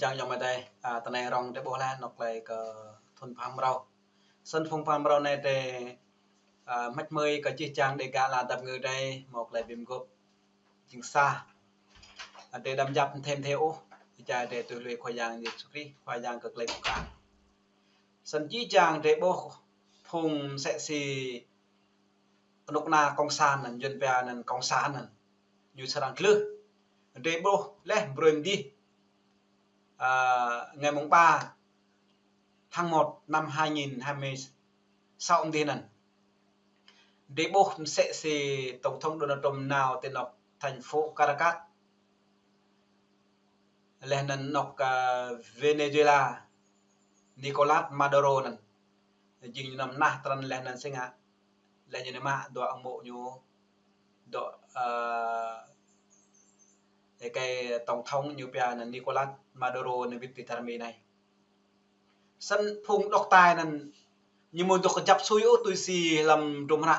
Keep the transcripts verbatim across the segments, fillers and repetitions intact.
Čang yong mơtai, a, tơnai rong tơƀuh lah, nŏk lĕ kơ thun pham rau. Săn phung pham rau anai tơ, a, măč mơi kơ čih čang Dega Ala Dap Ngơ tơ, mŏk lĕ bim gŏp jing sa. A, tơ đăm jăp thêm thêm ôh, ča tơ tui lui Khua Yang Yêsu Krist, Khua Yang kơ klei pơkă. Săn čih čang tơƀuh phung msĕ si kơnuk kơna kông san anŭn, Yuan pia anŭn kông san anŭn. Ñu srăng glưh. Tơƀuh leh brơi mơdih, a, ngày mùng ba tháng một năm hai nghìn hai mươi sáu mơdih anŭn. Tơƀuh msĕ si tổng thống Donald Trump nao tơ anŏ thành phố Caracas. Leh anŭn anŏ, a, Venezuela, Nicolas Maduro anŭn. Jing ñu năm nah trăn leh anŭn sing a. Leh ñu nao mă dŏ ƀơi ñu, dŏ, a, ơi kơ tổng thống ñu pia anŭn Nicolas Maduro anŭn wĭt tơ čar Mi anai. Săn phung độc tài anŭn ñu mơ̆ dŏ kơjăp sui ôh tui si lăm hdruôm hră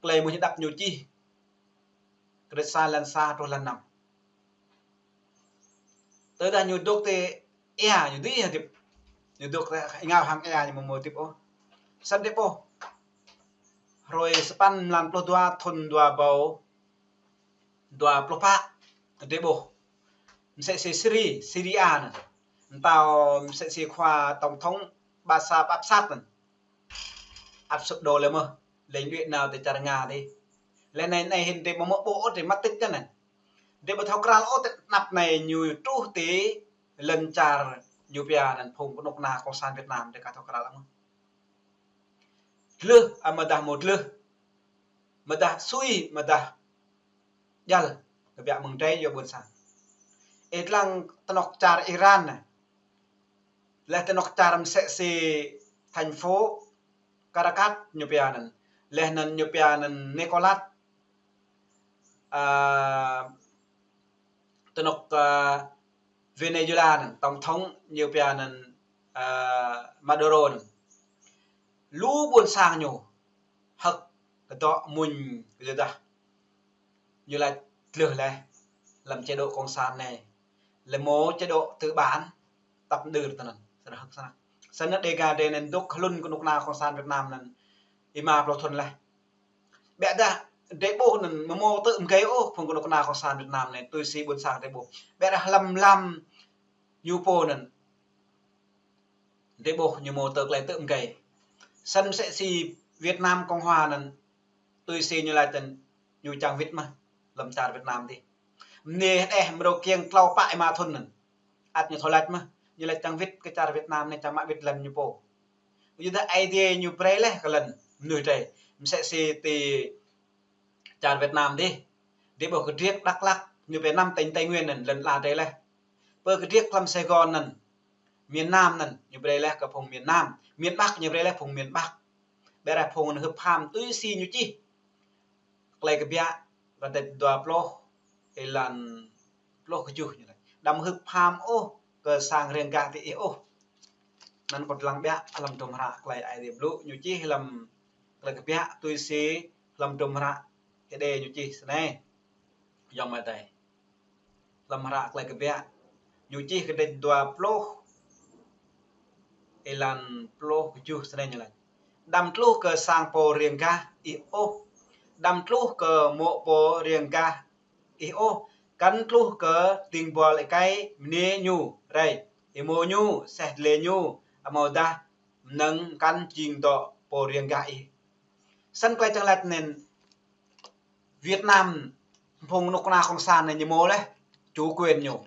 klei mơ̆ng ñu đăp ñu čih. Kơdrêč sa lan sa truh lan năm. Tơdah ñu dŏ tơ ia ñu dưi hơdip. Ñu dŏ tơ ngao hăng ia ñu mơ̆ mơ̆ hơdip ôh. Săn tơƀuh. Hrơi sapăn mlan pluh dua thun dua rơbâo dua pluh pă. Tơƀuh. Msĕ si Syria, Syria anŭn. Ntao msĕ si khua tổng thống Bashar al-Assad anŭn. Ăt sụp đổ lĕ mơ̆n, lĕ đuaĭ nao tơ čar Nga tơ. Lĕ anai, anai hĭn tơ mơ̆ mơ̆ ƀuh ôh tơ mă tĭt tơ anŭn. Tơ ƀu thâo krăn ôh tơ anăp anai ñu truh tơ lŏn čar ñu pia anŭn phung kơnuk kơna kông san Việt Nam tơ ka thâo krăn lăm mơ̆n. Glưh, a, mơdah mơ̆ glưh. Mơdah sui, mơdah jăl, kơ biă mơ̆ng tơ yua ƀôn sang. Ih lăng tơ anŏ čar Iran anŭn. Leh tơ anŏ čar msĕ si thành phố Caracas ñu pia anŭn. Leh anŭn ñu pia anŭn Nicolas, a, tơ anŏ, a, Venezuela anŭn, tổng thống ñu pia anŭn, a, Maduro anŭn. Lu ƀôn sang ñu hơ̆k kơ dŏ mŭn kơ yua dah ñu laĭ glưh leh lăm chế độ cộng sản anai. Lĕ mơ̆ chế độ tư bản tăp đưr tơ anŭn. Săn hơ̆k săn. Săn anŭn Dega tơ anŭn dŏ hlŭn kơnuk kơna kông san Việt Nam anŭn êma pluh thun leh. Biă dah tơƀuh anŭn mơ̆ mơ̆ tơ mơgei ôh phung kơnuk kơna kông san Việt Nam anai tui si ƀôn sang tơƀuh. Biă dah lăm lăm ñu pô anŭn. Tơƀuh ñu mơ̆ tơ klei tơ mơgei. Săn msĕ si Việt Nam Cộng Hòa anŭn tui si ñu laĭ tơ ñu čang wĭt mơ̆n lăm čar Việt Nam tơ. Mơnê hơđeh mrô kiăng klâo pă êma thun anŭn. Ăt ñu thâo laĭ mơ̆n, ñu laĭ čang wĭt kơ čar Việt Nam anai čang mă wĭt lŏn ñu pô. Yua dah Aê Diê ñu brơi leh kơ lŏn mơnuih tơ. Msĕ si tơ čar Việt Nam tơ. Tơƀuh kơdriêk Dak Lak ñu pia năm tỉnh Tây Nguyên anŭn lŏn ala tơ leh. Pơ kơdriêk lăm Sài Gòn anŭn, miền Nam anŭn ñu brơi leh kơ phung miền Nam, miền Bắc ñu brơi leh phung miền Bắc. Biă dah phung anŭn hưp ham tui si ñu čih. Klei Kbiă, kơdrêč dua pluh, êlan pluh kơjuh ñu laĭ. Đăm hưp ham ôh kơ sang riêng gah tơ ih ôh. Anŭn kâo lăng biă lăm hdruôm hră klei Aê Diê blŭ ñu čih lăm klei Kbiă tui si lăm hdruôm hră Êđê ñu čih sơnai. Yong mơtai. Lăm hră klei Kbiă ñu čih kơdrêč dua pluh, êlan pluh kơjuh sơnai ñu laĭ. Đăm tluh kơ sang pô riêng gah ih ôh. Đăm tluh kơ mô̆ pô riêng gah ih ôh. Kăn tluh kơ ding buăl êkei mơnê ñu rai. Êmô ñu, seh dlê ñu, amâodah mơnơ̆ng kăn jing dŏ pô riêng gah ih. Săn klei čang laĭ anŭn Việt Nam, phung kơnuk kơna kông san anai ñu mơ̆ leh chủ quyền ñu.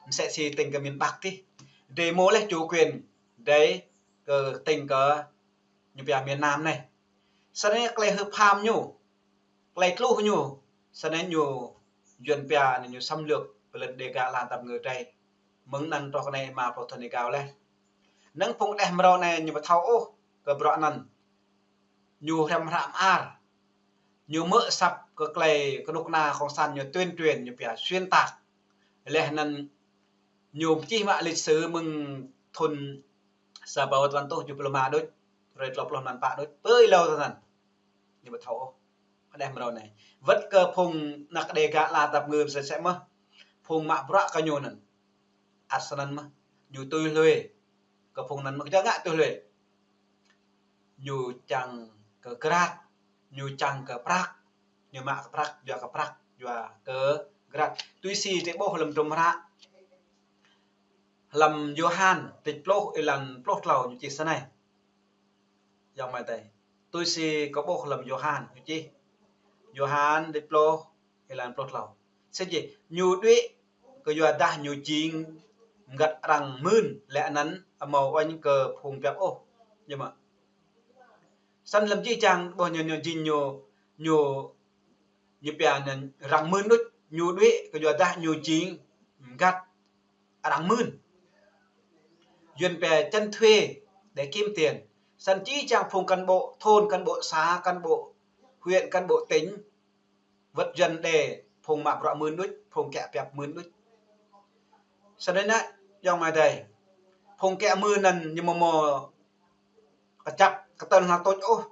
Msĕ si tỉnh kơ miền Bắc tơ. Drei mơ̆ leh chủ quyền drei kơ tỉnh kơ ñu pia miền Nam anai. Săn anai klei hưp ham ñu, klei tluh ñu, săn anai ñu Yuan pia anŭn ñu xâm lược pơ lŏn Dega Ala Dap Ngơ drei. Mơ̆ng anŭn truh kơ anai êma pluh thun êgao leh. Năng phung hơđeh mrâo anai ñu ƀu thâo ôh kơ bruă anŭn. Ñu hrăm hră mơar. Ñu hmư̆ asăp kơ klei kơnuk kơna kông san ñu tuyên truyền ñu pia xuyên tạc. Leh anŭn ñu čih mă lịch sử mơ̆ng thun sa rơbâo dua rơtuh tơjuh pluh rơma đôč, hrơi tlâo pluh mlan pă đôč, pơ êlâo tơ anŭn. Ñu ƀu thâo ôh. Hơđeh mrâo anai. Wơ̆t kơ phung ană Dega Ala Dap Ngơ msĕ mơ̆n. Phung mă bruă kơ ñu anŭn. ăt snăn mơh. Ñu tui hlue kơ phung anăn mơh, kơ jơ̆ ngă tui hlue. Ñu čang kơ grăt, ñu čang kơ prăk, ñu mă kơ prăk, yua kơ prăk, yua kơ grăt. Tui si drei ƀuh hlăm hdruôm hră, hlăm Yôhan, tĭt pluh, êlan pluh tlâo ñu čih snei. Ayŏng amai adơi. Tui si kâo ƀuh hlăm Yôhan ñu čih. Yôhan tĭt pluh, êlan pluh tlâo. Snei čih, ñu đuĕ kơ yua dah ñu jing mgăt arăng mưn, leh anăn amâo uêñ kơ phung biăp ôh. Ñu mă. Snăn hlăm jih jang ƀuh ñu, ñu jing ñu, ñu, ñu pia ñu arăng mưn đuč, ñu đuĕ kơ yua dah ñu jing mgăt arăng mưn. Yuăn pia tránh thuế để kiếm tiền. Snăn jih jang phung cán bộ thôn, cán bộ xã, cán bộ huyện, cán bộ tỉnh, wăt Yuăn đe phung mă bruă mưn đuč, phung kiă biăp mưn đuč. Snăn anăn, ayŏng amai adơi. Phung kiă mưn anăn ñu amâo mâo kjăp kơtơl hna tuč ôh.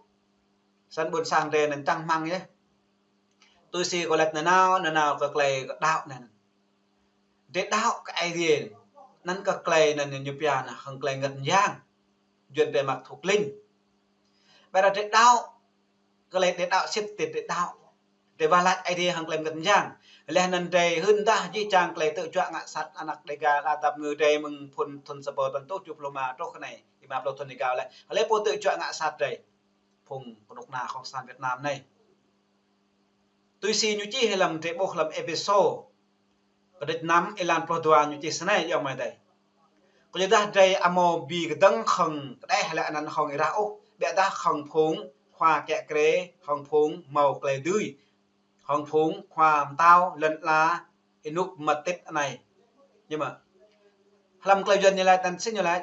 Snăn ƀuôn sang drei anăn čang hmăng yơh. Tui si kâo lač nanao, nanao kơ klei kơ đăo anăn. Drei đăo kơ Aê Diê, anăn kơ klei anăn ñu pia anăn hŏng klei ngăt mơyang. Yuăn pia mă thuộc linh. Ƀiădah drei đăo, klei drei đăo sĭt drei đăo. Drei wah lač Aê Diê hŏng klei ngăt mơyang. Leh anăn drei hưn dah jih jang klei tơčuă ngă sat anak Đêga, ala dăp ngư drei mơ̆ng phŭn thŭn sa rơbâo păn êtuh kjuh pluh êma truh kơ anei, êma pluh thŭn Đêga leh. Hlei pô tơčuă ngă sat drei. Phung knŭk kna cộng sản Việt Nam anei. Tui si ñu čih hlăm drei ƀuh hlăm Êphêsô, kdrêč năm êlan pluh dua ñu čih snei ayŏng amai adơi. Kyuadah drei amâo bi kdơ̆ng hŏng kđeh leh anăn hŏng êrah ôh, ƀiădah hŏng phung khua kiă kriê, hŏng phung mâo klei dưi, hŏng phung khua mtao lăn ala ênuk mơtit anei. Ñu mă. Hlăm klei Yuăn ñu lač anăn snei ñu lač.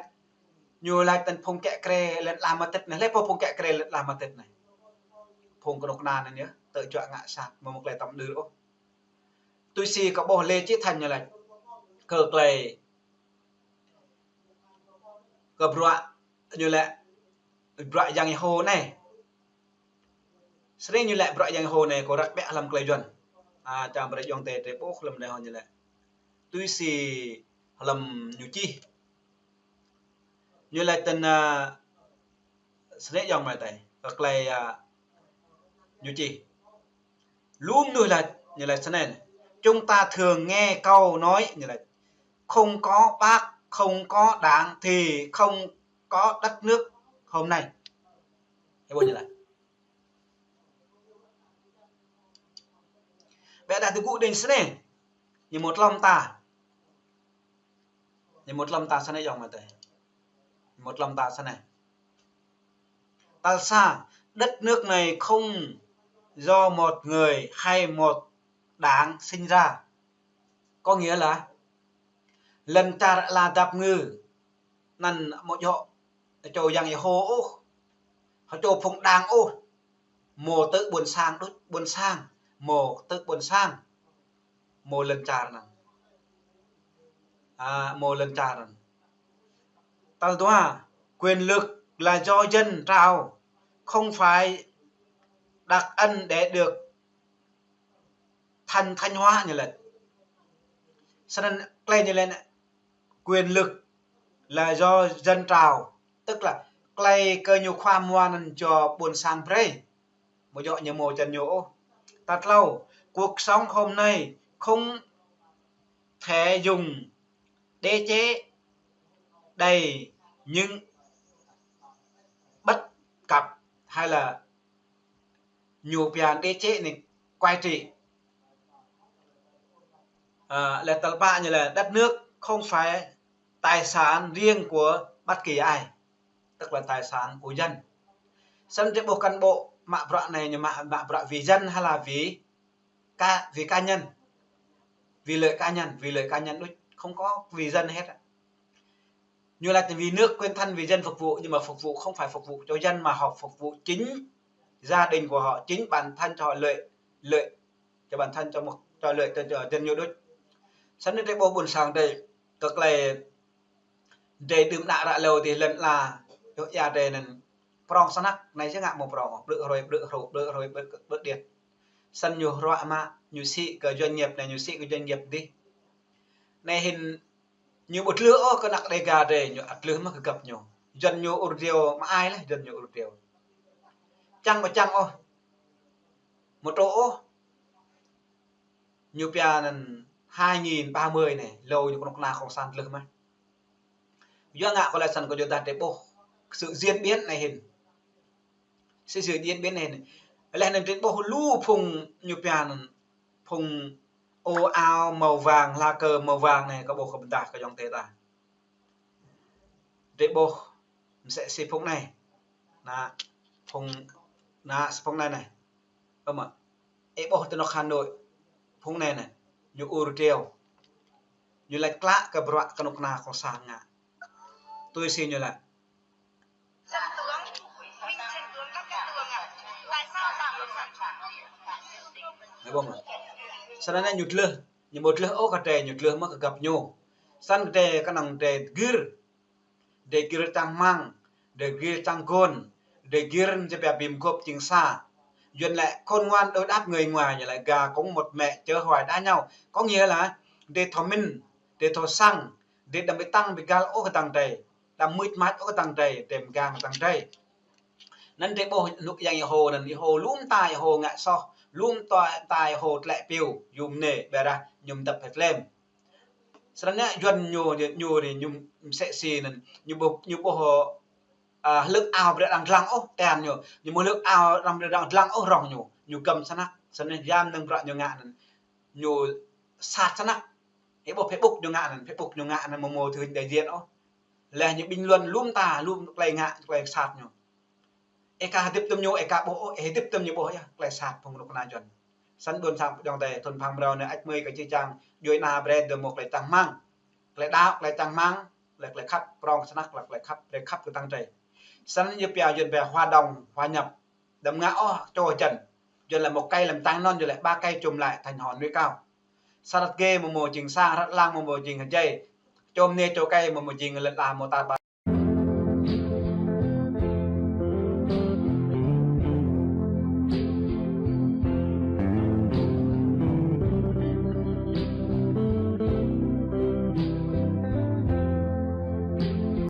Ñu lač anăn phung kiă kriê lăn ala mơtit anei. Hlei pô phung kiă kriê lăn ala mơtit anei? Phung knŭk kna anăn yơh, tơčuă ngă sat, amâo mâo klei tăm đưr ôh. Tui si kâo ƀuh Lê Chí Thanh ñu lač kơ klei, kơ bruă ñu lač bruă Yang Yêhô anei. Snei ñu lač bruă Yang Yêhô anei kâo răk ƀiă hlăm klei Yuăn. A, čang brei ayŏng adei drei ƀuh hlăm anei hŏ ñu lač. Tui si hlăm ñu čih. Ñu lač tơ̆n, a, snei ayŏng amai adơi. Kơ klei, a, ñu čih. Lu mnuih lač, ñu lač snei. Chúng ta thường nghe câu nói, ñu lač, không có bác, không có đảng thì không có đất nước hôm nay. Ơ ƀuh ñu lač. Ƀiădah tơgŭ đing snei. Ñu mŭt lŏm ta. Ñu mŭt lŏm ta snei ayŏng amai adơi. Ñu mŭt lŏm ta snei. Tal sa, đất nước này không do một người hay một đảng sinh ra. Có nghĩa là lăn čar ala dăp ngư anăn amâo djŏ čô Yang Yêhô ôh, hŏ čô phung đảng ôh, mâo tơ ƀuôn sang đuč, ƀuôn sang, mâo tơ ƀuôn sang, mâo lăn čar anăn. A, mâo lăn čar anăn. Tal dua, quyền lực là do dân trao, không phải đặc ân để được thành, Thanh Hóa ñu lač. Snăn klei ñu lač quyền lực là do dân trao, tức là klei kơ ñu khua mua anăn do ƀuôn sang brei. Amâo djŏ ñu mâo čăn ñu ôh. Tal tlâo, cuộc sống hôm nay không thể dùng đế chế đầy những bất cập hay là ñu pia đế chế anei cai trị. À, leh tal pă ñu lač đất nước không phải tài sản riêng của bất kỳ ai, tức là tài sản của dân. Snăn drei ƀuh cán bộ mă bruă anei ñu mă, mă bruă vì dân hay là vì cá, vì cá nhân, vì lợi cá nhân, vì lợi cá nhân đuč, không có vì dân hết. Ñu lač vì nước quên thân vì dân phục vụ, nhưng mà phục vụ không phải phục vụ cho dân mà họ phục vụ chính gia đình của họ, chính bản thân cho họ lợi, lợi cho bản thân, cho một, cho lợi cho, cho dân ñu đuč. Snăn drei ƀuh ƀuôn sang drei kơ klei drei đưm đă ră lâo dih lăn ala, yua ia drei anăn prŏng snăk, anei či ngă mâo prŏng, blư̆ hrơi, blư̆ hrô, blư̆ hrơi, blư̆, blư̆ điêt. Snăn ñu ruă mă, ñu sĭ kơ doanh nghiệp anei, ñu sĭ kơ doanh nghiệp dih. Anei hĭn Ñu ƀu tlưh ôh kơ anăk Đêga drei, ñu ăt tlưh mơ̆ kơ găp ñu. Yuăn ñu ur driâo mă ai laih, Yuăn ñu ur driâo. Čang ƀu čang ôh. Mơ̆ trô ôh. Ñu pia anŭn hai nghìn ba mươi anai, hlâo ñu kơnuk kơna cộng sản tlưh mơ̆. Yua ngă kơ laih săn kơ yua dah drei ƀuh sự diễn biến anai hĭn. Sự, sự diễn biến anai hĭn. Laih anŭn drei ƀuh lu phung ñu pia anŭn, phung ôh áo màu vàng, lá cờ màu vàng anai, kơ ƀuh kơ ƀôdah kơ ayŏng adơi ta. Drei ƀuh msĕ si phung anai. Anai, phung, anai, si phung anai anai. Ơ mă. Ih ƀuh ti anŏ Hà Nội. Phung anai anai. Ñu ur driâo. Ñu laĭ klă kơ bruă kơnuk kơna cộng sản ngă. Tui si ñu laĭ. Ih ƀuh mơ̆. Săn anai ñu tlưh. Ñu ƀu tlưh ôh kơ drei, ñu tlưh mơ̆ kơ găp ñu. Săn kơ drei kơnơ̆ng drei gir. Drei gir čang rơmang, drei gir čang rơgon, drei gir ñu pia bim gŏp jing sa. Yuăn laĭ khôn ngoan đối đáp người ngoài, ñu laĭ gà cũng một mẹ chớ hoài đá nhau. Có nghĩa là drei thâo mĭn, drei thâo săng, drei đăm ƀu tăng ƀu găl ôh kơ tơ̆ng drei, đăm mưč mač ôh kơ tơ̆ng drei, drei mgang kơ tơ̆ng drei. Anŭn drei ƀuh anŏ Yang Yêhô anŭn, Yêhô lŏm ta Yêhô ngă soh, lŏm ta, ta Yêhô tlĕ piu, yum anai, ƀiădah ñu mơdăp hơtlem. Săn anai Yuăn ñu, ñu, ñu, ñu msĕ si anŭn, ñu ƀuh, ñu ƀuh, ơ, hlơ̆k ao brơi arăng dlăng ôh, tian ñu, ñu ƀuh hlơ̆k ao arăng brơi arăng dlăng ôh rŏng ñu, ñu găm snăk, săn anai yam mơnơ̆ng bruă ñu ngă anŭn, ñu sat snăk. Ih ƀuh Facebook ñu ngă anŭn, Facebook ñu ngă anŭn mơ̆ mơ̆ thâo hĭ đại diện ôh. Laih ñu bình luận lŏm ta, lŏm tơlơi ngă, tơlơi sat ñu. Ih ka hơdip tơm ñu, ih ka ƀuh ôh, ih hơdip tơm ñu ƀuh yơh, tơlơi sat phung kơnuk kơna Yuăn. Săn ƀuôn sang ayŏng adơi, thŭn phang mrâo anai ăt mơi kơ či čang, djuai ania brơi dơ̆ng mơ̆ tơlơi čang rơmang. Tơlơi đaŏ, tơlơi čang rơmang, laih tơlơi khăp, prŏng snăk, laih tơlơi khăp, drei khăp kơ tơ̆ng drei. Săn ñu pia Yuăn pia hòa đồng, hòa nhập. Đăm ngă ôh čô jăn. Yuăn laĭ một cây làm tăng non, Yuăn laĭ ba cây chôm lại thành hòn núi cao. Sa răt gê mơ̆ mơ̆ jing sang, răt lăng mơ̆ mơ̆ jing hơjai. Chôm anai čô cây mơ̆ mơ̆ jing lŏn ala mơ̆ tar ƀar.